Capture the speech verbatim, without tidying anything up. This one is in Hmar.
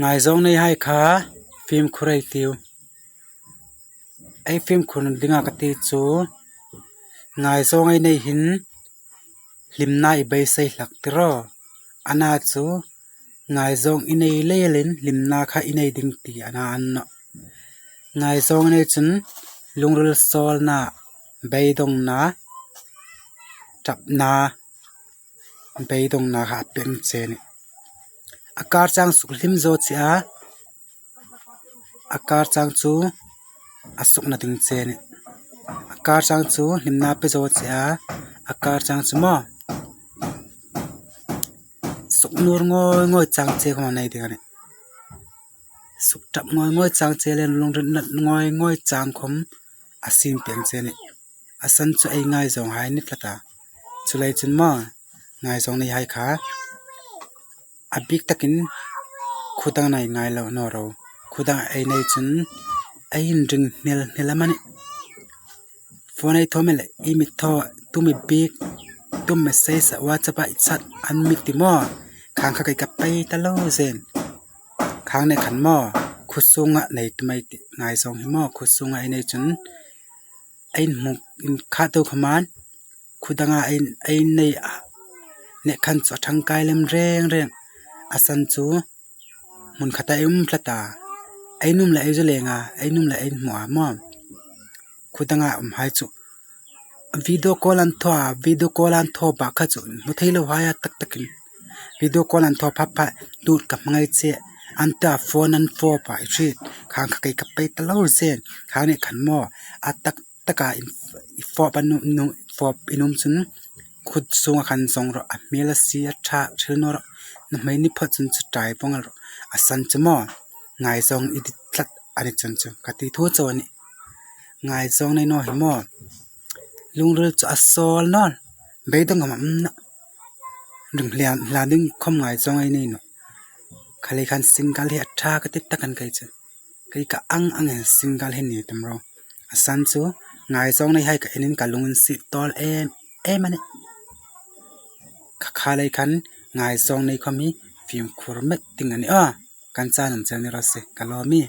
Ngaizawng neihai kha fimkhur ei tiu. Ei fimkhur dinga ka ti chu, ngaizawng ei nei hin hlimna i beisei hlak ti ro. Ana chu ngaizawng i nei lei lin hlimna kha i nei ding ti ana a ni nawh. Ngaizawng nei chun lungril sawlna, beidongna, ṭapna, beidongna kha a pêng che a nih. A kar chang suk hlim zo che a, a kar chang chu a sukna ding che a nih. A kar chang chu hlimna pe zo che a, a kar chang chu maw, suk nur ngawi ngawi chang che khawm a nei ding a nih. Suk ṭap ngawi ngawi chang che le lungril nat ngawi ngawi chang khawm a siem pêng che a nih. A san chu ei ngaizawng hai ni tlat a. Chuleiin chun maw, ngaizawng neihai kha a bik takin khudang nei ngai lo naw ro. Khudang ei nei chun ei inring hnel hnel am a nih. Phone ei thaw mei le, i mi thaw, tu mi bik, tu mi sei sa, WhatsApp-a i chat an mi ti maw. Khang kha kei ka pei ta lo zen. Khang nei khan maw, khusunga nei tu mei ti, ngaizawng hi maw, khusunga ei nei chun, ei inhmu, inkhat deu khawmin, khudanga ei, ei nei a, nei khan chu a ṭhangkai lem reng reng. A san chu hmun khata ei um tlat a. Ei nuom le ei zu leng a, ei nuom le ei hmu a maw. Khudanga umhai chu video call an thaw a, video call an thaw ba kha chu hmu thei lo hai a tak takin. Video call an thaw pha pha, tut ka hmangai che, an ta phone an fawp a i hriet, khang kha kei ka pei ta lo zen, khang nei khan maw, a tak taka in, i fawp a nu, nu, fawp i nuom chun, khut sunga khan zawng rawh, a hmel a si a ṭha, hril naw rawh, nuhmei ni phawt chun chu ṭai vawng rawh, a san chu maw, ngaizawng i dit tlat a ni chun chu, ka ti thu chau a nih. Ngaizawng nei naw hi maw, lungril chu a sawl naw, beidong ngam am naw. Ring hlian, hla ding khawm ngaizawng ei nei nawh. Kha lei khan single hi a ṭha ka ti tak an kei chu. Kei ka ang ang hin single hi ni tam ro. A san chu ngaizawng neihai ka inin ka lung insi tawl em em a nih. Kha kha lei khan ngaizawng nei khawm hi fimkhur met ding a nih aw. Kan chan um cheu ni raw se, ka lawm ie.